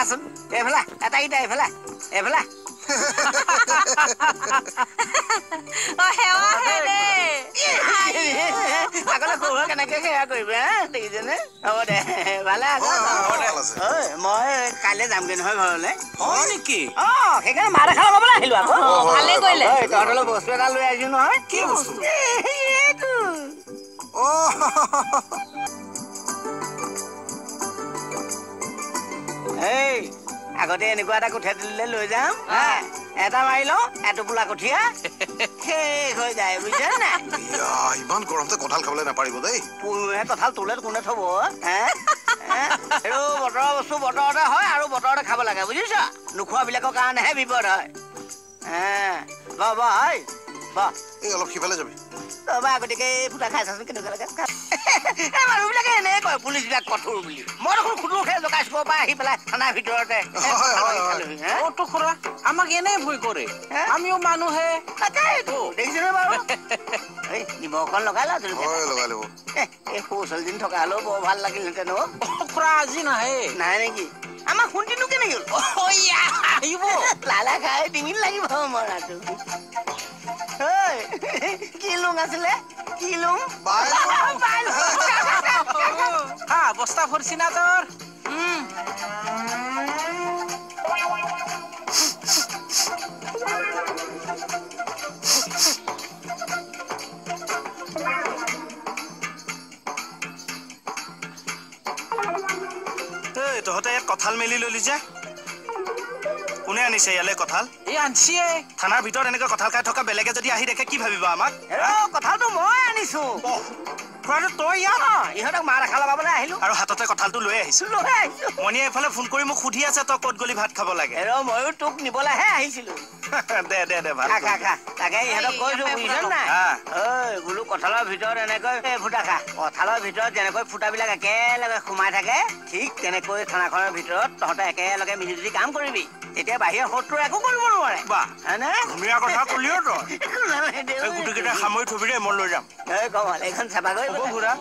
আহচোন এইফালে এটাইকেইটা এইফালে এইফালে। আগলে সৰু কেনেকে সেৱা কৰিবি দেখিছেনে? হ'ব দে ভালে আছ। মই কাইলৈ যামগে নহয় ঘৰলৈ। হয় নেকি? অ সেইকাৰণে মা দেখা লগাবলৈ আহিলো আকৌ। তহঁতলৈ বস্তু এটা লৈ আহিছো নহয়। কি বস্তু? এইটো। এই আগতে এনেকুৱা এটা কঠীয়া তুলিলে লৈ যাম, এটা মাৰি লওঁ এটোপোলা কঠীয়া শেষ হৈ যায়, বুজিছে নাই? ইমান গৰমতে কঁঠাল খাবলৈ নাপাৰিব দেই। পুহে কঁঠাল তোলে কোনে থব? আৰু বতৰৰ বস্তু বতৰতে হয় আৰু বতৰতে খাব লাগে, বুজিছ? নোখোৱাবিলাকৰ কাৰণেহে বিপদ হয়। বাহ বাহ হয় বাহ। এই অলপ সিফালে যাবি। তই আগতীয়াকে ফুটা খাই চাচোন কেনেকুৱা লাগে। এই মানুহবিলাকে এনেই কয় পুলিচবিলাক কঠোৰ বুলি। মই দেখোন খুটুৰ সেই জকাই চুকৰ পৰা আহি পেলাই থানাৰ ভিতৰতে। খুৰা আমাক এনেই ভয় কৰে, আমিও মানুহে। তাকেইতো দেখিছেনে বাৰু? এই নিমখখন লগাই লোৱা। লগাই ল'ব। এই সৰু ছোৱালীজনী থকা হ'লেও বৰ ভাল লাগিলহেঁতেন। অ খুৰা আজি নাহে। নাহে নেকি? আমাৰ সোণটিনো কেনেকে আহিব? লালা খাই ডিঙিত লাগিব মৰাটো। কি লুং আছিলে? কি লুং? হা বস্তা ভৰছি না তোৰ? তহঁতে ইয়াত কঁঠাল মেলি ললি যে, কোনে আনিছে ইয়ালৈ কঁঠাল? এই আনছিয়ে। থানাৰ ভিতৰত এনেকৈ কঁঠাল খাই থকা বেলেগে যদি আহি দেখে কি ভাবিব আমাক? কঁঠালটো মই আনিছো। খুৰাটো তই ইয়াত? ইহঁতক মা দেখা লগাবলৈ আহিলো আৰু হাততে কঁঠালটো লৈ আহিছো। লৈ আহিছো। মণিয়ে এইফালে ফোন কৰি মোক সুধি আছে তই ক'ত গ'লি ভাত খাব লাগে। ময়ো তোক নিবলৈহে আহিছিলো। দে দে দে ভাত খা খা। তাকে ইহঁতক কৈছো বুজিছ নাই? ঐ বোলো কঁঠালৰ ভিতৰত এনেকৈ ফুটা খা। কঁঠালৰ ভিতৰত যেনেকৈ ফুটাবিলাক একেলগে সোমাই থাকে, ঠিক তেনেকৈ থানাখনৰ ভিতৰত তহঁতে একেলগে মিলি জুলি কাম কৰিবি, তেতিয়া বাহিৰৰ শত্ৰু একো কৰিব নোৱাৰে। বাহ হয়নে? ধুনীয়া কথা কলিও তই। গোটেইকেইটা সামৰি থবি দেই, মই লৈ যাম। এই কমল এইখন চাফা কৰি খুৰা।